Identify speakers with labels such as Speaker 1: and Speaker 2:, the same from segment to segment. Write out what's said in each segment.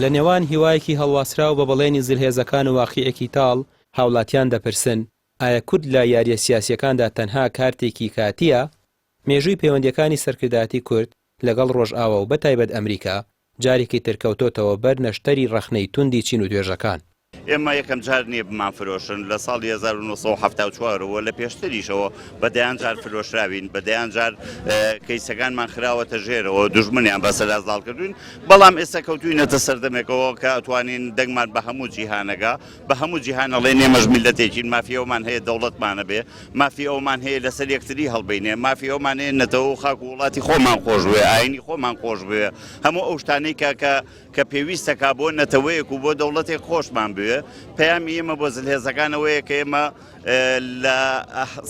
Speaker 1: لە نێوان هیوایەکی هەڵواسراو بە بەڵێنی زلهێزەکان و واقیعێکی تاڵ، هاوڵاتیان دەپرسن، ئایا کورد لە یارییە سیاسییەکاندا تەنها کارتێکی کاتییە؟ مێژووی پەیوەندییەکانی سەرکردایەتی کورد لەگەڵ ڕۆژئاوا و بەتایبەت ئەمریکا، جارێکی تر کەوتۆتەوە بەر نەشتەری ڕەخنەی توندی چین و توێژەکان.
Speaker 2: ئێمە یەکەم جار نییە بمانفرۆشن، لە ساڵی 1974 وە لە پێشتریشەوە بە دەیان جار فرۆشراوین، بە دەیان جار کەیسەکانمان خراوەتە ژێرەوە، دوژمنیان بەسەرا زاڵ کردووین، بەڵام ئێستا کەوتووینەتە سەردەمێکەوە کە ئەتوانین دەنگمان بە هەموو جیهانەگا، بە هەموو جیهان ئەڵێین ئێمەش میللەتێکین، مافی ئەوەمان هەیە دەوڵەتمان هەبێ، مافی ئەوەمان هەیە لەسەر یەکتری هەڵبینێ، مافی ئەوەمان هەیە نەتەوە و خاک و وڵاتی خۆمان خۆش بوێ، ئایینی خۆمان خۆش بوێ، هەموو ئەو شتانەی کە کە کە پێویستە کا بۆ نەتەوەیەک و بۆ دەوڵەتێک خۆشمان بوێ. پەیامی ئێمە بۆ زلهێزەکان ئەوەیە کە ئێمە لە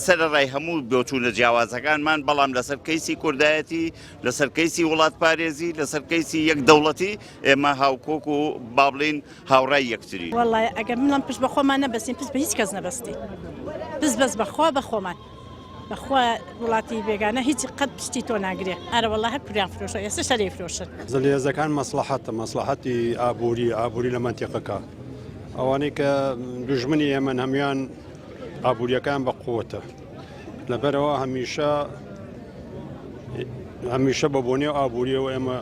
Speaker 2: سەرەڕای هەموو بۆچوونە جیاوازەکانمان، بەڵام لەسەر کەیسی کوردایەتی، لەسەر کەیسی وڵاتپارێزی، لەسەر کەیسی یەک دەوڵەتی ئێمە هاوکۆک و با بڵێین هاوڕای یەکترین.
Speaker 3: وەڵای ئەگەر منم پشت بە خۆمان نەبەستین پشت بە هیچ کەس نەبەستین پشت بەس بە خوا بە خۆمان بەخوا وڵاتی بێگانە هیچ قەت پشتی تۆ ناگرێ ئەرە وەڵا هەر کوریان فرۆشە ئێستا شەرەی فرۆشن.
Speaker 4: زلهێزەکان مەسڵەحەتە مەسڵەحەتی ئابووری ئابووری لە مەنتیقەکە ئەوانەی کە دوژمنی ئێمەن هەموان ئابووریەکان بە قووەتە لەبەرەوە هەمیشە هەمیشە بە بۆنێ ئابووریەوە ئێمە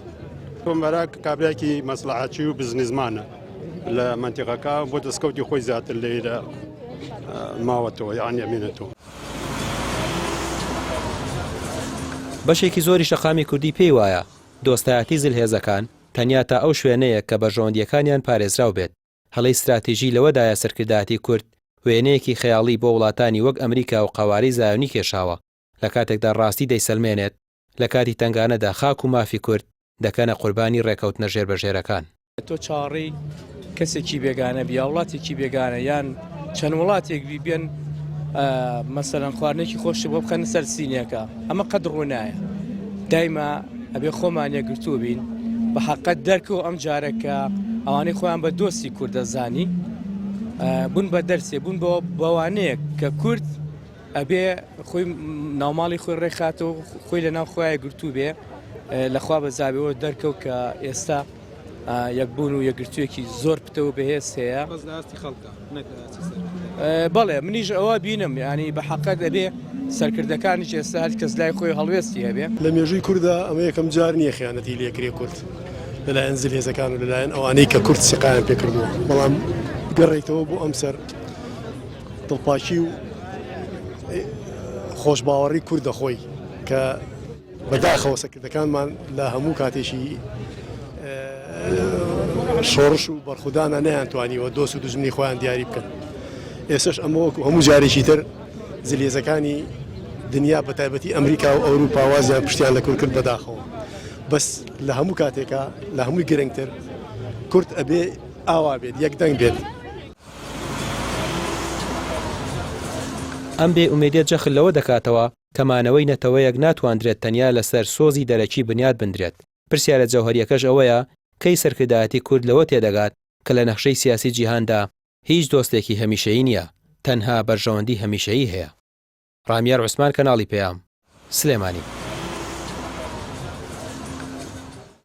Speaker 4: تۆمەرا کابراکی مەسلحەچی و بزنیزمانە لە مەنتیقەکە بۆ دەستکەوتی خۆی زیاتر لێرە ماوەتەوە یان ئەمێنێتەوە.
Speaker 1: بەشێکی زۆری شەقامی کوردی پێی وایە دۆستایەتی زلهێزەکان تەنیا تا ئەو شوێنەیە کە بەرژەوەندییەکانیان پارێزراو بێت، هەڵەی ستراتیژی لەوەدایە سەرکردایەتی کورد وێنەیەکی خەیاڵی بۆ وڵاتانی وەک ئەمریکا و قەوارەی زایۆنی کێشاوە، لە کاتێکدا ڕاستی دەیسەلمێنێت لە کاتی تەنگانەدا خاک و مافی کورد دەکەنە قوربانی ڕێکەوتنە ژێربەژێرەکان.
Speaker 5: تۆ چاوەڕێی کەسێکی بێگانە بی یا وڵاتێکی بێگانە یان چەند وڵاتێک بی بێن مەسەلەن خواردنێکی خۆشی بۆ بخەنە سەر سینیەکە ئەمە قەت ڕوونایە دایما ئەبێ خۆمان یەکگرتوو بین بە حەقەت دەرکەوت ئەم جارە کە ئەوانەی خۆیان بە دۆستی کوردەزانی بوون بە دەرسێ بوون بە بەوانەیەک کە کورد ئەبێ خۆی ناوماڵی خۆی ڕێکخاتەوە خۆی لە ناو خۆی گرتوو بێ لەخوا بەزابەوە دەرکەوت کە ئێستا یەکبوون و یەکگرتوویەکی زۆر پتە و بەهێز هەیە بەڵێ منیش ئەوە بینم ینی بە حەقەت دەبێ سەرکردەکانیش ئێستا هەر کەس لای خۆی هەڵوێستی هەبێ.
Speaker 4: لە مێژووی کوردا ئەمە یەکەم جار نییە خیانەتی لێکرێ کورد لەلایەن زلهێزەکان و لەلایەن ئەوانەی کە کورد سیقایان پێکردووە بەڵام بگەڕێیتەوە بۆ ئەم سەر دڵپاکی و خۆشباوەڕی کوردە خۆی کە بەداخەوە سەرکردەکانمان لە هەموو کاتێکی شۆڕش و بەرخودانە نەیانتوانیوە دۆست و دوژمنی خۆیان دیاری بکەن ئێستش ئەمە وەکو هەموو جارێکی تر زلهێزەکانی دنیا بە تایبەتی ئەمریکا و ئەوروپا وازیان پشتیان لە کورد کرد بەداخەوە بەس لە هەموو کاتێکا لە هەمووی گرنگتر کورد ئەبێ ئاوا بێت یەک دەنگ بێت.
Speaker 1: ئەم بێ ئومێدیە جەخت لەوە دەکاتەوە کە مانەوەی نەتەوەیەک ناتواندرێت تەنیا لەسەر سۆزی دەرەکی بنیات بندرێت، پرسیارە جەوهەرییەکەش ئەوەیە کەی سەرکردایەتی کورد لەوە تێدەگات کە لە نەخشەی سیاسی جیهاندا هیچ دۆستێکی هەمیشەیی نییە، تەنها بەرژەوەندی هەمیشەیی هەیە. ڕامیار عوسمان کەناڵی پەیام، سلێمانی.